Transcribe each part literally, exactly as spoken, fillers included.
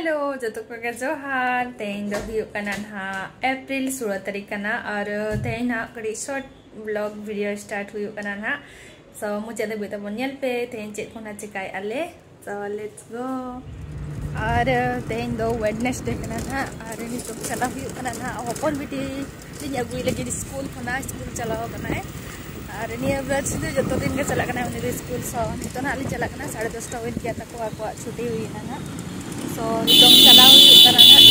Hello, ᱡᱚᱛᱚ ᱠᱚᱜᱮ ᱡᱚᱦᱟᱨ᱾ ᱛᱮᱦᱮᱧ ᱫᱚ ᱦᱩᱭᱩᱜ ᱠᱟᱱᱟ ᱱᱟᱦᱟᱜ ᱮᱯᱨᱤᱞ ᱥᱳᱞᱳ ᱛᱟᱹᱨᱤᱠᱷ ᱠᱟᱱᱟ, ᱟᱨ ᱛᱮᱦᱮᱧ ᱱᱟᱦᱟᱜ ᱠᱟᱹᱴᱤᱡ short vlog video start ᱦᱩᱭᱩᱜ ᱠᱟᱱᱟ ᱱᱟᱦᱟᱜ᱾ So, ᱢᱩᱪᱟᱹᱫ ᱫᱷᱟᱹᱵᱤᱡ ᱛᱟᱵᱚᱱ ᱧᱮᱞ ᱯᱮ, ᱛᱮᱦᱮᱧ ᱪᱮᱫ ᱠᱚ ᱱᱟᱦᱟᱜ ᱪᱮᱠᱟᱭᱮᱫᱼᱟ ᱞᱮ᱾ So, let's go. ᱟᱨ ᱛᱮᱦᱮᱧ ᱫᱚ Wednesday ᱠᱟᱱᱟ ᱱᱟᱦᱟᱜ, ᱟᱨ ᱱᱤᱛᱚᱜ ᱪᱟᱞᱟᱣ ᱦᱩᱭᱩᱜ ᱠᱟᱱᱟ ᱱᱟᱦᱟᱜ ᱦᱚᱯᱚᱱ ᱵᱤᱴᱤ ᱞᱤᱧ ᱟᱹᱜᱩᱭ ᱞᱟᱹᱜᱤᱫ ᱥᱠᱩᱞ ᱠᱷᱚᱱᱟᱜ, ᱥᱠᱩᱞ ᱪᱟᱞᱟᱣ ᱠᱟᱱᱟᱭ᱾ ᱟᱨ ᱱᱤᱭᱟᱹ ᱵᱟᱨ ᱫᱚ ᱡᱚᱛᱚ ᱫᱤᱱ ᱜᱮ ᱪᱟᱞᱟᱜ ᱠᱟᱱᱟᱭ ᱩᱱᱤ ᱫᱚ ᱥᱠᱩᱞ᱾ So, ᱱᱤᱛᱚᱜ ᱱᱟᱦᱟᱜ ᱞᱤᱧ ᱪᱟᱞᱟᱜ ᱠᱟᱱᱟ, ᱥᱟᱲᱮ ᱫᱚᱥᱴᱟ ᱦᱩᱭᱮᱱ ᱜᱮᱭᱟ ᱛᱟᱠᱚ, ᱟᱠᱚᱣᱟᱜ ᱪᱷᱩᱴᱤ ᱦᱩᱭᱱᱟ ᱱᱟᱦᱟᱜ᱾ So, ᱱᱤᱛᱚᱝ ᱪᱟᱞᱟᱣ ᱦᱩᱭᱩᱜ ᱠᱟᱱᱟ ᱱᱟᱦᱟᱜ᱾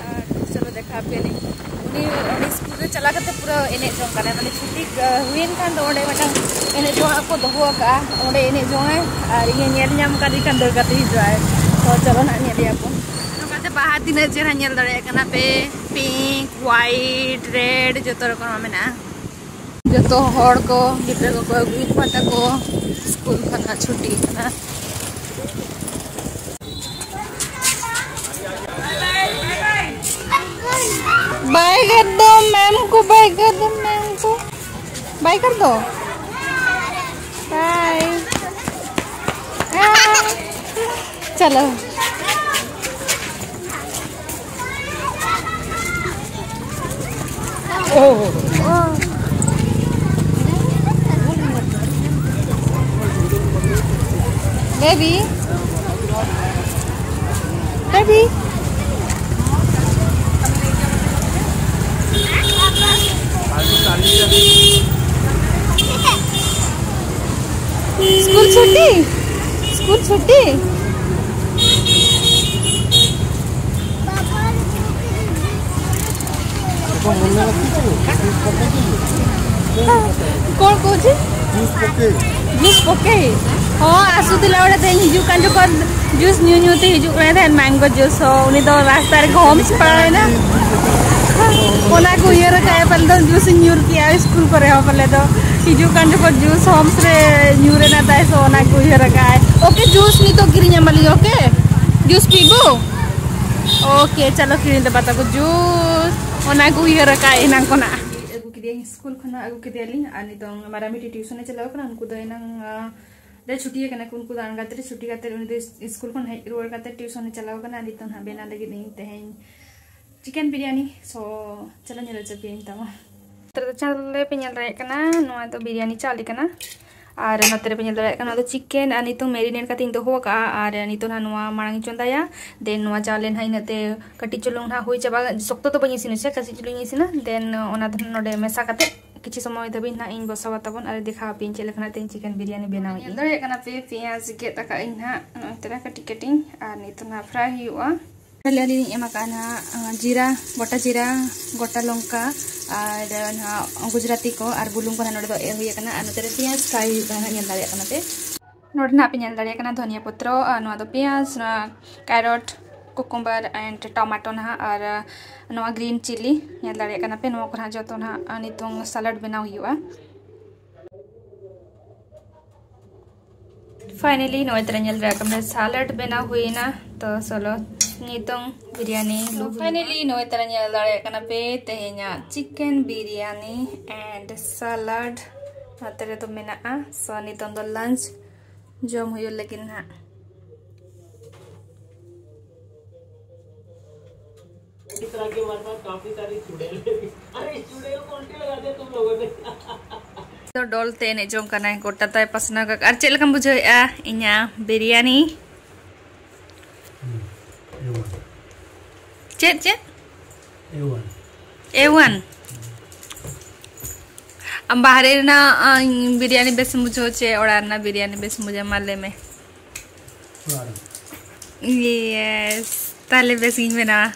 ᱟᱨ ᱪᱚᱞᱚ ᱫᱮᱠᱷᱟᱣ ᱟᱯᱮᱭᱟᱞᱤᱧ᱾ ᱩᱱᱤ ᱚᱸᱰᱮ ᱥᱠᱩᱞ ᱨᱮ ᱪᱟᱞᱟᱣ ᱠᱟᱛᱮ ᱯᱩᱨᱟᱹ ᱮᱱᱮᱡ ᱡᱚᱝ ᱠᱟᱱᱟᱭ, ᱢᱟᱱᱮ ᱪᱷᱩᱴᱤ, ᱟ, ᱦᱩᱭᱮᱱ ᱠᱷᱟᱱ ᱫᱚ ᱚᱸᱰᱮ ᱢᱤᱫᱴᱟᱝ ᱮᱱᱮᱡ ᱡᱚᱝᱟᱜ ᱠᱚ ᱫᱚᱦᱚ ᱟᱠᱟᱫᱼᱟ, ᱚᱸᱰᱮ ᱮᱱᱮᱡ ᱡᱚᱝᱟᱭ᱾ ᱟᱨ ᱤᱧᱮ ᱧᱮᱞ ᱧᱟᱢ ᱠᱟᱫᱮ ᱠᱷᱟᱱ ᱫᱟᱹᱲ ᱠᱟᱛᱮ ᱦᱤᱡᱩᱜᱼᱟᱭ᱾ ᱛᱚ ᱪᱚᱞᱚ ᱱᱟᱦᱟᱜ ᱧᱮᱞᱮᱭᱟ ᱵᱚᱱ᱾ ᱱᱚᱝᱠᱟᱛᱮ ᱵᱟᱦᱟ ᱛᱤᱱᱟᱹᱜ ᱪᱮᱦᱨᱟ ᱧᱮᱞ ᱫᱟᱲᱮᱭᱟᱜ ᱠᱟᱱᱟ ᱯᱮ, pink, white, red, ᱡᱚᱛᱚ ᱨᱚᱠᱚᱢᱟᱜ ᱢᱮᱱᱟᱜᱼᱟ᱾ ᱡᱚᱛᱚ ᱦᱚᱲ ᱠᱚ, ᱜᱤᱫᱽᱨᱟᱹ ᱠᱚᱠᱚ ᱟᱹᱜᱩᱭᱮᱫ ᱠᱚᱣᱟ ᱛᱟᱠᱚ, ᱥᱠᱩᱞ ᱠᱷᱚᱱᱟᱜ ᱪᱷᱩᱴᱤ ᱠᱟᱱᱟ᱾ ᱵᱟᱭ ᱠᱟᱨ ᱫᱚ ᱢᱮᱢ ᱠᱚ, ᱵᱟᱭ ᱠᱟᱨ ᱫᱚ ᱢᱮᱢ ᱠᱚ, ᱵᱟᱭ ᱠᱟᱨ ᱫᱚ, ᱵᱟᱭ᱾ ᱦᱮᱸ᱾ ᱪᱚᱞᱚ᱾ Baby. Baby. स्कूल छुट्टी, स्कूल छुट्टी। कौन कौन सी? जूस पके। जूस पके। ᱦᱚᱸ, ᱟᱥᱩ ᱛᱤᱞᱟ ᱚᱲᱟᱜ ᱛᱮ ᱦᱤᱡᱩᱜ ᱠᱟᱱ ᱡᱚᱠᱷᱚᱱ ᱡᱩᱥ ᱧᱩ ᱧᱩ ᱛᱮ ᱦᱤᱡᱩᱜ ᱠᱟᱱᱟᱭ ᱛᱟᱦᱮᱸᱫ, ᱢᱮᱝᱜᱳ ᱡᱩᱥ᱾ ᱦᱚᱸ, ᱩᱱᱤ ᱫᱚ ᱨᱟᱥᱛᱟ ᱨᱮᱜᱮ ᱦᱚᱢᱥ ᱯᱟᱲᱟᱣ ᱮᱱᱟ᱾ ᱚᱱᱟ ᱠᱚ ᱩᱭᱦᱟᱹᱨ ᱟᱠᱟᱫᱼᱟ, ᱯᱟᱞᱮ ᱫᱚ ᱡᱩᱥ ᱤᱧ ᱧᱩᱨ ᱠᱮᱜᱼᱟ ᱥᱠᱩᱞ ᱠᱚᱨᱮ ᱦᱚᱸ, ᱯᱟᱞᱮ ᱫᱚ ᱦᱤᱡᱩᱜ ᱠᱟᱱ ᱡᱚᱠᱷᱚᱱ ᱡᱩᱥ ᱦᱚᱢᱥ ᱨᱮ ᱧᱩᱨ ᱮᱱᱟ ᱛᱟᱭ, ᱥᱚ ᱚᱱᱟ ᱠᱚ ᱩᱭᱦᱟᱹᱨ ᱟᱠᱟᱫᱼᱟᱭ᱾ ᱳᱠᱮ, ᱡᱩᱥ ᱱᱤᱛᱚᱜ ᱠᱤᱨᱤᱧ ᱟᱢᱟᱞᱤᱧ, ᱳᱠᱮ? ᱡᱩᱥ ᱯᱤᱵᱚ? ᱳᱠᱮ, ᱪᱚᱞᱚ ᱠᱤᱨᱤᱧ ᱫᱚ ᱵᱟᱛᱟ ᱠᱚ ᱡᱩᱥ, ᱚᱱᱟ ᱠᱚ ᱩᱭᱦᱟᱹᱨ ᱟᱠᱟᱫᱼᱟᱭ ᱮᱱᱟᱝ ᱠᱷᱚᱱᱟᱜ᱾ ᱤᱧ ᱥᱠᱩᱞ ᱠᱷᱚᱱᱟᱜ ᱟᱹᱜᱩ ᱠᱮᱫᱮᱭᱟᱞᱤᱧ ᱟᱨ ᱱᱤᱛᱚᱝ ᱢᱟᱨᱟᱝ ᱵᱤᱴᱤ ᱴᱤᱭᱩᱥᱚᱱᱮ ᱪᱟᱞᱟᱣ ᱠᱟᱱᱟ᱾ ᱩᱱᱠᱩ ᱫᱚ ᱮᱱᱟᱝ, ᱟ, ᱨᱮ ᱪᱷᱩᱴᱤ ᱟᱠᱟᱱᱟ ᱠᱚ᱾ ᱩᱱᱠᱩ ᱫᱚ ᱟᱬᱜᱟᱛ ᱨᱮ ᱪᱷᱩᱴᱤ ᱠᱟᱛᱮ ᱩᱱᱤ ᱫᱚ ᱥᱠᱩᱞ ᱠᱷᱚᱱ ᱦᱮᱡ ᱨᱩᱣᱟᱹᱲ ᱠᱟᱛᱮ ᱴᱤᱭᱩᱥᱚᱱᱮ ᱪᱟᱞᱟᱣ ᱠᱟᱱᱟ᱾ ᱱᱤᱛᱚᱝ ᱦᱟᱸᱜ ᱵᱮᱱᱟᱣ ᱞᱟᱹᱜᱤᱫ ᱤᱧ ᱛᱮᱦᱮᱧ ᱪᱤᱠᱮᱱ ᱵᱤᱨᱭᱟᱱᱤ᱾ So, ᱪᱚᱞᱚ ᱧᱮᱞ ᱦᱚᱪᱚ ᱯᱮᱭᱟᱹᱧ ᱛᱟᱵᱚ᱾ ᱱᱚᱛᱮ ᱨᱮ ᱪᱟᱣᱞᱮ ᱯᱮ ᱧᱮᱞ ᱫᱟᱲᱮᱭᱟᱜ ᱠᱟᱱᱟ, ᱱᱚᱣᱟ ᱫᱚ ᱵᱤᱨᱭᱟᱱᱤ ᱪᱟᱣᱞᱮ ᱠᱟᱱᱟ᱾ ᱟᱨ ᱱᱚᱛᱮ ᱨᱮᱯᱮ ᱧᱮᱞ ᱫᱟᱲᱮᱭᱟᱜ ᱠᱟᱱᱟ, ᱱᱚᱣᱟ ᱫᱚ ᱪᱤᱠᱮᱱ, ᱟᱨ ᱱᱤᱛᱚᱝ ᱢᱮᱨᱤᱱᱮᱴ ᱠᱟᱛᱮ ᱤᱧ ᱫᱚᱦᱚ ᱟᱠᱟᱫᱼᱟ᱾ ᱟᱨ ᱱᱤᱛᱚᱝ ᱱᱟᱦᱟᱜ ᱱᱚᱣᱟ ᱢᱟᱲᱟᱝ ᱤᱧ ᱪᱚᱸᱫᱟᱭᱟ᱾ ᱫᱮᱱ ᱱᱚᱣᱟ ᱪᱟᱣᱞᱮ ᱱᱟᱦᱟᱜ ᱤᱱᱟᱹᱜ ᱛᱮ ᱠᱟᱹᱴᱤᱡ ᱪᱩᱞᱩᱝ ᱱᱟᱦᱟᱜ ᱦᱩᱭ ᱪᱟᱵᱟ, ᱥᱚᱠᱛᱚ ᱫᱚ ᱵᱟᱹᱧ ᱤᱥᱤᱱ ᱦᱚᱪᱚᱭᱟ, ᱠᱟᱹᱴᱤᱡ ᱪᱩᱞᱩᱝ ᱤᱧ ᱤᱥᱤᱱᱟ᱾ ᱫᱮᱱ ᱚᱱᱟ ᱫᱚ ᱱᱚᱰᱮ ᱢᱮᱥᱟ ᱠᱟᱛᱮ ᱠᱤᱪᱷᱩ ᱥᱚᱢᱚᱭ ᱫᱷᱟᱹᱵᱤᱡ ᱱᱟᱦᱟᱜ ᱤᱧ ᱵᱚᱥᱟᱣᱟ ᱛᱟᱵᱚᱱ ᱟᱨ ᱫᱮᱠᱷᱟᱣ ᱟᱯᱮᱭᱟᱹᱧ ᱪᱮᱫ ᱞᱮᱠᱟ ᱱᱟᱦᱟᱜ ᱛᱮᱦᱮᱧ ᱪᱤᱠᱮᱱ ᱵᱤᱨᱭᱟᱱᱤ ᱵᱮᱱᱟᱣ ᱧᱮᱞ ᱤᱧ᱾ ᱫᱟᱲᱮᱭᱟᱜ ᱠᱟᱱᱟ ᱯᱮ, ᱯᱮᱸᱭᱟᱡᱽ ᱜᱮᱫ ᱟᱠᱟᱫ ᱟᱹᱧ ᱱᱟᱦᱟᱜ ᱱᱚᱜᱼᱚᱭ ᱛᱚᱨᱟ ᱠᱟᱹᱴᱤᱡ ᱠᱟᱹᱴᱤᱡ, ᱟᱨ ᱱᱤᱛᱚᱝ ᱱᱟᱦᱟᱜ ᱯᱷᱨᱟᱭ ᱦᱩᱭᱩᱜᱼᱟ᱾ ᱛᱟᱦᱞᱮ ᱟᱹᱞᱤᱧ ᱞᱤᱧ ᱮᱢ ᱟᱠᱟᱫᱼᱟ ᱱᱟᱦᱟᱜ, ᱟᱸ, ᱡᱤᱨᱟ, ᱜᱚᱴᱟ ᱡᱤᱨᱟ, ᱜᱚᱴᱟ ᱞᱚᱝᱠᱟ, ᱟᱨ ᱱᱟᱦᱟᱜ ᱜᱩᱡᱽᱨᱟᱛᱤ ᱠᱚ ᱟᱨ ᱵᱩᱞᱩᱝ ᱠᱚ ᱱᱟᱦᱟᱜ ᱱᱚᱰᱮ ᱫᱚ ᱮᱨ ᱦᱩᱭ ᱟᱠᱟᱱᱟ᱾ ᱟᱨ ᱱᱚᱛᱮ ᱨᱮ ᱯᱮᱸᱭᱟᱡᱽ ᱯᱷᱨᱟᱭ ᱦᱩᱭᱩᱜ ᱠᱟᱱᱟ ᱱᱟᱦᱟᱜ, ᱧᱮᱞ ᱫᱟᱲᱮᱭᱟᱜ ᱠᱟᱱᱟ ᱯᱮ᱾ ᱱᱚᱰᱮ ᱱᱟᱦᱟᱜ ᱯᱮ ᱧᱮᱞ ᱫᱟᱲᱮᱭᱟᱜ ᱠᱟᱱᱟ ᱫᱷᱚᱱᱤᱭᱟᱹ ᱯᱚᱛᱨᱚ, ᱟᱨ ᱱᱚᱣᱟ ᱫᱚ ᱯᱮᱸᱭᱟᱡᱽ, ᱱᱚᱣᱟ ᱠᱮᱨᱚᱴ, ᱠᱩᱠᱩᱢᱵᱟᱨ and tomato ᱱᱟᱦᱟᱜ, ᱟᱨ ᱱᱚᱣᱟ ᱜᱨᱤᱱ ᱪᱤᱞᱤ ᱧᱮᱞ ᱫᱟᱲᱮᱭᱟᱜ ᱠᱟᱱᱟ ᱯᱮ᱾ ᱱᱚᱣᱟ ᱠᱚ ᱱᱟᱦᱟᱜ ᱡᱚᱛᱚ ᱱᱟᱦᱟᱜ ᱱᱤᱛᱚᱝ ᱥᱟᱞᱟᱰ ᱵᱮᱱᱟᱣ ᱦᱩᱭᱩᱜᱼᱟ᱾ ᱯᱷᱟᱭᱱᱟᱞᱤ ᱱᱚᱜᱼᱚᱭ ᱛᱚᱨᱟ ᱧᱮᱞ ᱫᱟᱲᱮᱭᱟᱜ ᱠᱟᱱᱟ ᱥᱟᱞᱟᱰ ᱵᱮᱱᱟᱣ ᱦᱩᱭᱱᱟ᱾ ᱛᱚ ᱪᱚᱞᱚ ᱱᱤᱛᱚᱝ ᱵᱤᱨᱭᱟᱱᱤ ᱞᱩ ᱦᱩᱭᱩᱜᱼᱟ᱾ ᱯᱷᱟᱭᱱᱟᱞᱤ ᱱᱚᱜᱼᱚᱭ ᱛᱚᱨᱟ ᱧᱮᱞ ᱫᱟᱲᱮᱭᱟᱜ ᱠᱟᱱᱟ ᱯᱮ ᱛᱮᱦᱮᱧᱟᱜ ᱪᱤᱠᱮᱱ ᱵᱤᱨᱭᱟᱱᱤ and salad ᱱᱚᱛᱮ ᱨᱮᱫᱚ ᱢᱮᱱᱟᱜᱼᱟ᱾ So ᱱᱤᱛᱚᱝ ᱫᱚ ᱞᱟᱧᱪ ᱡᱚᱢ ᱦᱩᱭᱩᱜ ᱞᱟᱹᱜᱤᱫ ᱱᱟᱦᱟᱜ᱾ इस तरह के हमारे पास काफी सारी चुड़ैल है। अरे, इस चुड़ैल को उल्टी लगा दिया तुम लोगों ने। ᱫᱚ ᱰᱚᱞ ᱛᱮ ᱮᱱᱮᱡ ᱡᱚᱝ ᱠᱟᱱᱟᱭ, ᱜᱚᱴᱟ ᱛᱟᱭ ᱯᱟᱥᱱᱟᱣ ᱠᱟᱜ᱾ ᱟᱨ ᱪᱮᱫ ᱞᱮᱠᱟᱢ ᱵᱩᱡᱷᱟᱹᱣᱮᱫᱼᱟ ᱤᱧᱟᱹᱜ ᱵᱤᱨᱭᱟᱱᱤ? ᱪᱮᱫ ᱪᱮᱫ? A one. ᱟᱢ ᱵᱟᱦᱨᱮ ᱨᱮᱱᱟᱜ, ᱟᱸ, ᱵᱤᱨᱭᱟᱱᱤ ᱵᱮᱥᱮᱢ ᱵᱩᱡᱷᱟᱹᱣᱟ ᱪᱮ ᱚᱲᱟᱜ ᱨᱮᱱᱟᱜ ᱵᱤᱨᱭᱟᱱᱤ ᱵᱮᱥᱮᱢ ᱵᱩᱡᱷᱟᱹᱣᱟ? ᱢᱟ ᱞᱟᱹᱭ ᱢᱮ᱾ ᱚᱲᱟᱜ ᱨᱮ᱾ ᱤᱭᱮᱥ, ᱛᱟᱦᱞᱮ ᱵᱮᱥ ᱜᱤᱧ ᱵᱮᱱᱟᱣᱟ᱾